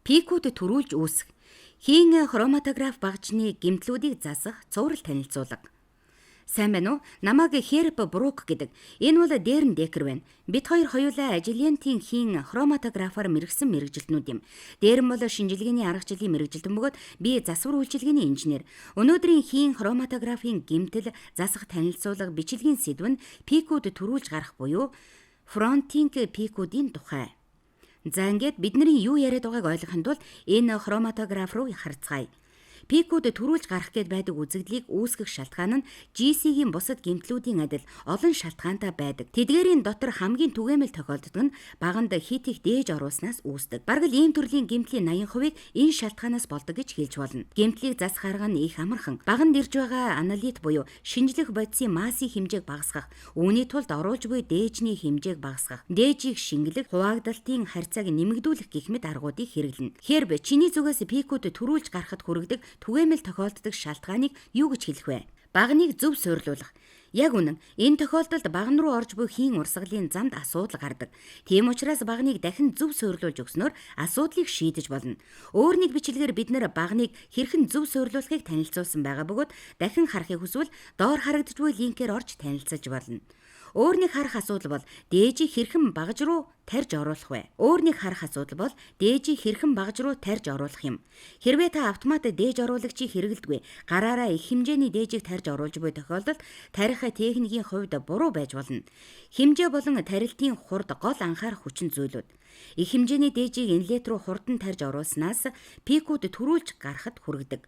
Пикүүд төрүүлж үүсэх. Хийн хроматограф багжны гэмтлүүдийг засах цуврал танилцуулга. Сайн байна уу? Намайг Херб Брук гэдэг. Энэ бол Дэрн Декер байна. Бид хоёр хоёулаа Agilent-ийн хийн хроматографаар мэргэсэн мэргэжилтнүүд юм. Дэрн бол шинжилгээний аргачлалын мэргэжилтэн бөгөөд би засвар үйлчилгээний инженер. Өнөөдрийн хийн хроматографийн гэмтэл засах танилцуулга бичлэгийн сэдэв нь пикүүд төрүүлж гарах буюу fronting пикүүдийн тухай. За, ингээд бидний юу яриад байгааг ойлгохын тулд энэ хроматограф руу харцгаая. Пикүүд төрүүлж гарах гээд байдаг үзэгдлийг үүсгэх шалтгаан нь GC-ийн бусад гэмтлүүдийн адил олон шалтгаантай байдаг. Тэдгээрийн дотор хамгийн түгээмэл тохиолддог нь баганд хэт их дээж оруулснаас үүсдэг. Бараг л ийм төрлийн гэмтлийн 80%-ийг энэ шалтгаанаас болдог гэж хэлж болно. Гэмтлийг засах арга нь их амархан. Баганд ирж байгаа аналит буюу шинжлэх бодисын массын хэмжээг багасгах, үүний тулд оруулж буй дээжний хэмжээг багасгах, дээжийг шингэлэх, хуваагдалтын харьцааг нэмэгдүүлэх гэх мэт аргуудыг хэрэглэнэ. Херб, чиний зүгээс пикүүд төрүүлж гарахад хүргэдэг түгээмэл тохиолддог шалтгааныг юу гэж хэлэх вэ? Баганыг зөв суйрлуулах. Яг үнэн. Энэ тохиолдолд баган руу орж буй хийн урсгалын замд асуудал гардаг. Тийм учраас баганыг дахин зөв суйрлуулж өгснөөр асуудлыг шийдэж болно. Өөр нэг бичлэгээр бид нар баганыг хэрхэн зөв суйрлуулахыг танилцуулсан байгаа бөгөөд дахин харахыг хүсвэл доор харагдаж буй линкээр орж танилцаж болно. Өөр нэг харах асуудал бол дээжийг хэрхэн багаж руу тарьж оруулах вэ? Өөр нэг харах асуудал бол дээжийг хэрхэн багаж руу тарьж оруулах юм. Хэрвээ та автомат дээж оруулагчийг хэрэглэдэггүй, гараараа их хэмжээний дээжийг тарьж оруулж буй тохиолдолд тарих техникийн хувьд буруу байж болно. Хэмжээ болон тарилтын хурд гол анхаарах хүчин зүйлүүд. Их хэмжээний дээжийг inlet руу хурдан тарьж оруулснаас пикүүд төрүүлж гарахад хүргэдэг.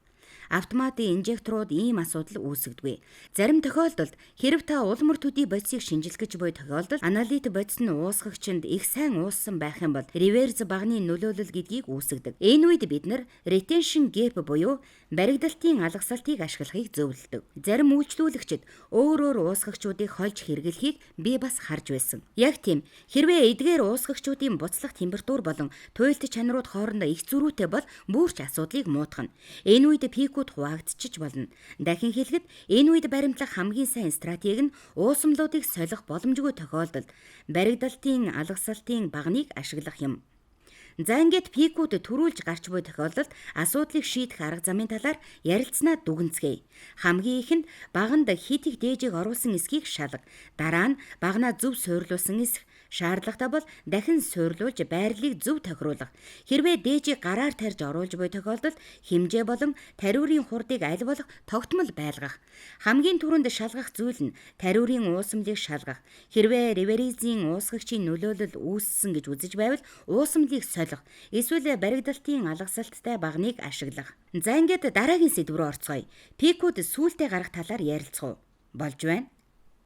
Автоматын инжекторууд ийм асуудал үүсгдэггүй. Зарим тохиолдолд хэрв та улмөр төдий бодисыг шинжилэх гэж буй тохиолдолд аналит бодис нь уусгагчинд их сайн ууссан байх юм бол реверс баганы нөлөөлөл гэдгийг үүсгэдэг. Энэ үед бид нар retention gap буюу баригдалтын алгасалтыг ашиглахыг зөвлөдөг. Зарим үйлчлүүлэгчид өөр өөр уусгагчдыг хольж хэрэглэхийг би бас харж байсан. Яг тийм, хэрвээ эдгээр уусгагчдын буцлах температур болон туйлт чанарууд хоорондоо их зөрүүтэй бол бүр ч асуудлыг муутгана. Энэ үед пикүүд хуваагдчих болно. Дахин хэлэхэд, энэ үед баримтлах хамгийн сайн стратеги нь уусамлуудыг солих боломжгүй тохиолдолд баригдалтын алгасалтын баганыг ашиглах юм. За, ингээд пикүүд төрүүлж гарч буй тохиолдолд асуудлыг шийдэх арга замын талаар ярилцсанаа дүгнэцгээе. Хамгийн эхэнд баганд хэт их дээжийг оруулсан эсэхийг шалга. Дараа нь баганаа зөв суйрлуулсан эсэх, шаардлагатай бол дахин суйрлуулж байрлалыг зөв тохируулах. Хэрвээ дээжийг гараар тарьж оруулж буй тохиолдолд хэмжээ болон тариурын хурдыг аль болох тогтмол байлгах. Хамгийн түрүүнд шалгах зүйл нь тариурын уусамлыг шалгах. Хэрвээ реверизийн уусгагчийн нөлөөлөл үүссэн гэж үзэж байвал уусамлыг солих. Эсвэл баригдалтын алгасалттай баганыг ашиглах. За, ингээд дараагийн сэдэв рүү орцгоё. Пикүүд сүүлдээ гарах талаар ярилцах уу? Болж байна.